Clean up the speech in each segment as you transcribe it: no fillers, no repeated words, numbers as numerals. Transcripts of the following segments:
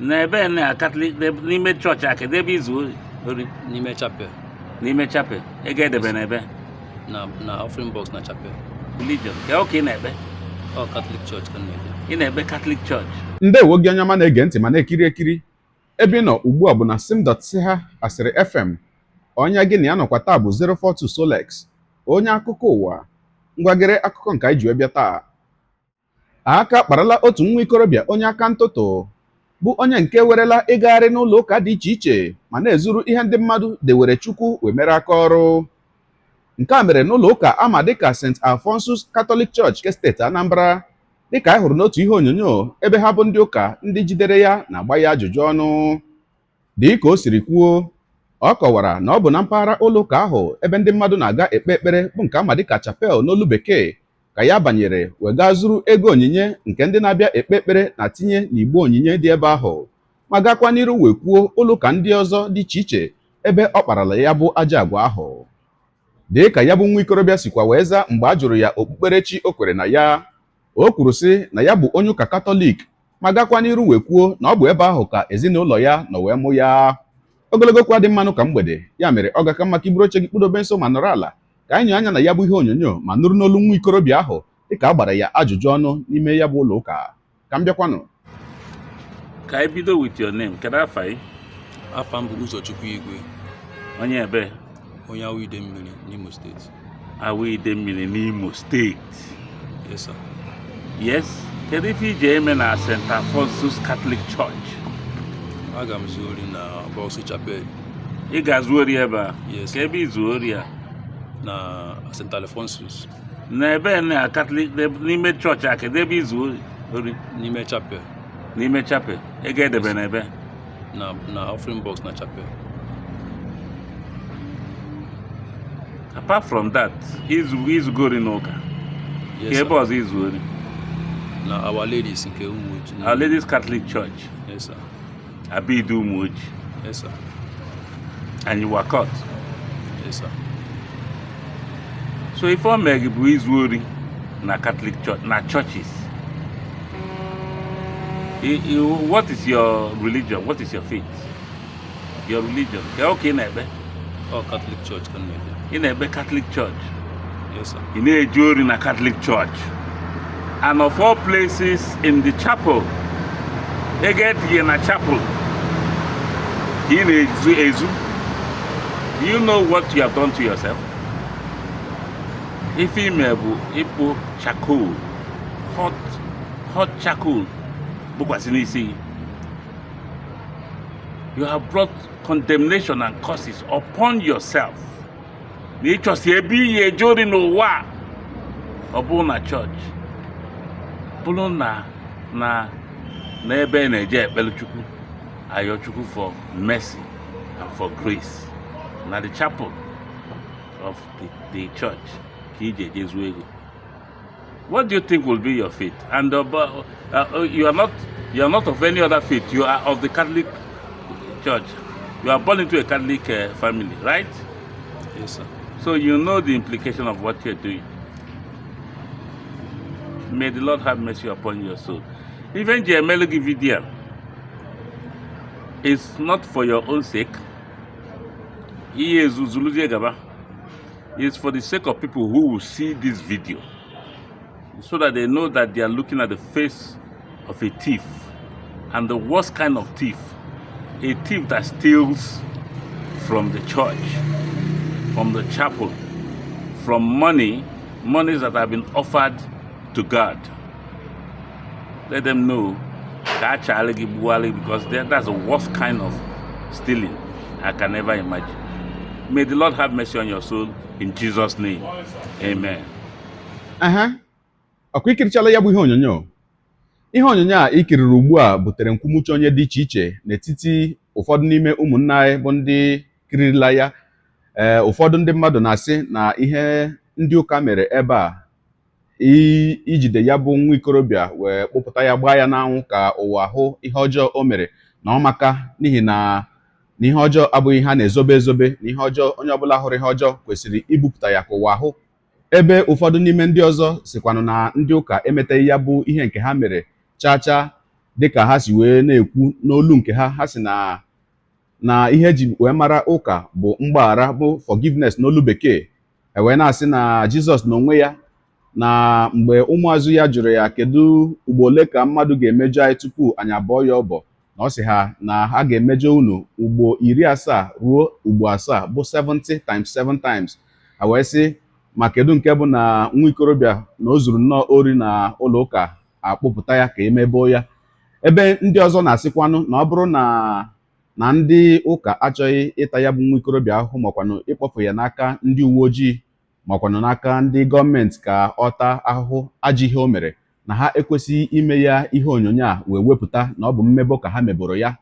N'ebe na Catholic, n'ime chọọchị a, kedu ebe izu ori? N'ime chapel. N'ime chapel. Ego edebe n'ebe? Na offering box na chapel. Religion ka ụka ị na-ekpe? Ọ Catholic Church ka m na-eje. Ị na-ekpe Catholic Church? Ndewo gị, onye ọma na-ege ntị ma na-ekiri ekiri. Ebe ị nọ ugbu a bụ na sim.si ha asịrị FM. Onye gị na ya nọkwa taa bụ 042 Solex, onye akụkọ ụwa. Ngwagere akụkọ nke anyị ji wee bịa taa. Aka kparala otu nwa ikorobịa onye aka ntụtụ, bụ onye nke werela ịgagharị n'ụlọ ụka dị iche iche ma na-ezuru ihe ndị mmadụ dewere Chukwu wee mere aka ọrụ. Nke a mere n'ụlọ ụka ama dịka St. Alphonsus Catholic Church nke steeti Anambra, dịka anyị hụrụ n'otu ihe onyonyo ebe ha bụ ndị ụka ndị jidere ya na-agba ya ajụjụ ọnụ. Dị ka o siri kwuo, ọ kọwara na ọ bụ na mpaghara ụlọ ụka ahụ ebe ndị mmadụ na-aga ekpe ekpere, bụ nke ama dịka chapel n'olu Bekee, ka ya banyere wee gaa zuru ego onyinye nke ndị na-abịa ekpe ekpere na-tinye n'igbe onyinye dị ebe ahụ, ma gakwa n'iru wee kwuo ụlọ ụka ndị ọzọ dị iche iche ebe ọ kparala ya bụ ajọ agwa ahụ. Dị ka ya bụ nwa ikorobịa sikwa wee zaa mgbe a jụrụ ya okpukperechi o kwere na ya, o kwuru sị na ya bụ onye ụka Katọlik, ma gakwa n'iru wee kwuo na ọ bụ ebe ahụ ka ezinụlọ ya nọ wee mụ ya. Ogologo okwu adị mmanụ ka mgbede ya mere ọ ga-aka maka iburu oche gị kpụdobe nso ma nọrọ ala ka anyị nyoo anya na ya bụ ihe onyonyo ma nụrụ n'olu nwa ikorobịa ahụ dịka a gbara ya ajụjụ ọnụ n'ime ya bụ ụlọ ụka. Ka m bịakwanụ. Ka anyị bido with your name. Kedu afa ị? Afa m bụ Ụzọchukwu Igwe. Onye ebe? Onye Awụ Idemmiri n'Imo Steeti. Awụ Idemmiri n'Imo Steeti? Yes, sir. Yes. Kedu ife ije eme na St. Alphonsus Catholic Church? Aga m zuo ori na box chapel. Ị ga-azụ ori ebe a? Yes. Ka ebe izu ori a? Na St. Alphonsus. N'ebe na Catholic, n'ime chọọchị a, kedu ebe izu ori? N'ime chapel. N'ime chapel. Ego edebe n'ebe? Na offering box na chapel. Apart from that, izugo ori n'ụka? Yes, Ka sir. ebe ọzọ izu ori? Na Our Ladies nke Ụmụoji. Our Ladies Catholic Church? Yes, sir. Abidu Ụmụoji? Yes, sir. And you were caught? Yes, sir. So ife o mee gị bụ izu ori na Catholic Church, na churches. What is your religion? What is your faith? Your religion ka ụka ị na-ekpe? Ọ Catholic Church ka m na-eje. Ị na-ekpe Catholic Church? Yes, sir. Ị na-eje ori na Catholic Church, and of all places, in the chapel. Ego etinye na chapel ka ị na-ezu ezu. Do you know what you have done to yourself? Ife ime bụ ịkpụ charcoal, hot hot charcoal bụkwasị n'isi gị. You have brought condemnation and curses upon yourself. Na ịchọsi ebe iyi eje ori n'ụwa a, ọ bụrụ na chọọchị, bụrụ na n'ebe ị na-eje ekpere Chukwu, ayọ Chukwu for mercy and for grace, na the chapel of the church ka iji eje zuo ego. What do you think will be your fate? And but, you are not of any other faith. You are of the Catholic Church. You are born into a Catholic family, right? Yes, sir. So you know the implication of what you're doing. May the Lord have mercy upon your soul. Even ji emelu gị video is not for your own sake. Ihe ezuzuluzie gaba. It's for the sake of people who will see this video, so that they know that they are looking at the face of a thief, and the worst kind of thief, a thief that steals from the church, from the chapel, from money, monies that have been offered to God. Let them know ka a chaala gị gbuwala gị, because that's the worst kind of stealing I can ever imagine. May the Lord have mercy on your soul in Jesus' name. Amen. Ehe, ọkwa ikirichala ya bụ ihe onyonyo. Ihe onyonyo a ikiriri ugbu a butere nkwumuche onye dị iche iche n'etiti ụfọdụ n'ime ụmụnne anyị bụ ndị kirila ya. Ee, ụfọdụ ndị mmadụ na-asị na ihe ndị ụka mere ebe a, ijide ya bụ nwa ikorobịa wee kpụpụta ya, gbaa ya n'anwụ ka ụwa hụ ihe ọjọọ o mere, na ọ maka n'ihi na ihe ọjọọ abụghị ihe a na-ezobe ezobe, na ihe ọjọọ, onye ọbụla hụrụ ihe ọjọọ kwesịrị ibupụta ya ka ụwa hụ. Ebe ụfọdụ n'ime ndị ọzọ sikwanụ na ndị ụka emeteghị ya bụ ihe nke ha mere chaa chaa. Dịka ha si wee na-ekwu n'olu nke ha, ha si na ihe eji wee mara ụka bụ mgbaghara, bụ forgiveness n'olu bekee. E wee na-asị na Jizọs n'onwe ya, na mgbe ụmụazụ ya jụrụ ya kedu ugbo ole ka mmadụ ga-emejọ anyị tupu anyị abọọ ya ọbọ, na ọ sị ha na ha ga-emejọ unu ugbo 70 ruo ugbo asaa, bụ 70 times 7 times. Ha wee sị, ma kedu nke bụ na nwa ikorobịa na o zuru nnọọ ori na ụlọ ụka, akpụpụta ya ka emeboo ya? Ebe ndị ọzọ na-asịkwanụ na ọ bụrụ na ndị ụka achọghị ịta ya bụ nwa ikorobịa ahụhụ, makwanụ ịkpọpụ ya n'aka ndị uwe ojii, makwanụ n'aka ndị gọọmenti ka ọ taa ahụhụ ajọ ihe o mere, na ha ekwesịghị ime ya ihe onyonyo a wee wepụta na ọ bụ mmebọ ka ha meboro ya.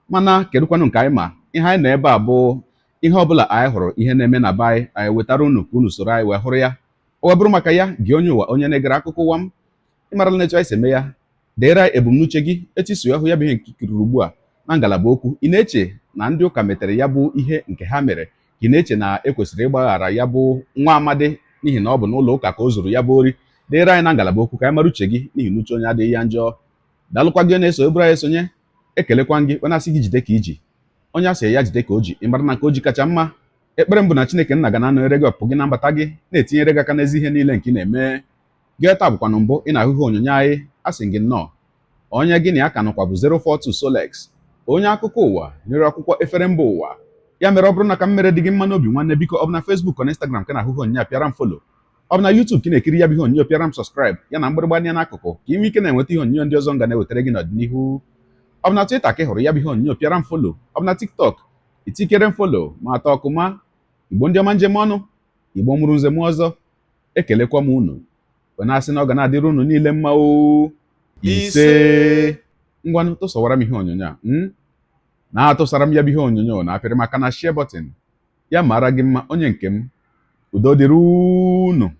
Mana kedụkwanụ nke anyị ma? Ihe anyị nọ ebe a bụ ihe ọbụla anyị hụrụ ihe na-eme na be anyị, anyị wetara unu ka unu soro anyị wee hụrụ ya. O wee bụrụ maka ya, gị onye ụwa, onye na-egere akụkọ ụwa m, ịmarala na etu anyị si eme ya. Deere anyị ebumnuche gị, etu isi hụ ya bụ ihe nke ikiriri ugbu a na ngalaba okwu. Ị na-eche na ndị ụka metere ya bụ ihe nke ha mere, ka ị na-eche na ekwesịrị ịgbaghara ya bụ nwa amadi n'ihi na ọ bụ n'ụlọ ụka ka o zuru ya bụ ori? Deere anyị na ngalaba okwu ka anyị mara uche gị, n'ihi na uche onye adịghị ya njọ. Daalụkwa gị na-eso eburu anyị esonye. Ekelekwa gị, onye asị gị jide ka iji, onye asị ya jide ka o ji, ị mara na nke o ji kacha mma. Ekpere m bụ na Chineke nna ga na-anọnyere gị, ọpụ gị na mbata gị, na-etinyere gị aka n'ezi ihe niile nke ị na-eme. Gị taa bụkwanụ mbụ ị na-ahụ ihe onyonyo anyị, asị gị nnọọ. Onye gị na ya ka nọkwa bụ 042 Solex, onye akụkọ ụwa nyere akwụkwọ efere mba ụwa. Ya mere, ọ bụrụ na ka m mere dị gị mma n'obi, nwanne, biko, ọ bụ na Facebook, na Instagram ka na-ahụ ihe onyonyo a, pịara m follow. Ọ bụ na YouTube ka ị na-ekiri ya bụ ihe onyonyo, pịara m subscribe, ya na mgbịrịgba anya n'akụkụ, ka ị nwee ike na-enweta ihe onyonyo ndị ọzọ m ga na-ewetara gị n'ọdịnihu. Ọ bụ na Twitter ka ị hụrụ ya bụ ihe onyonyo, pịara m follow. Ọ bụ na TikTok, itikere m follow ma atọ ọkụma. Igbo ndị ọma, njem ọnụ, Igbo mụrụ nze m ọzọ, ekelekwa m unu wee na-asị na ọ ga na-adịrị unu niile mma o. Ise. Ngwanụ, tụsawara m ihe onyonyo a, na-atụsara m ya bụ ihe onyonyo na apịrị maka na share button. Ya mara gị mma, onye nke m. Udo dịrị unu.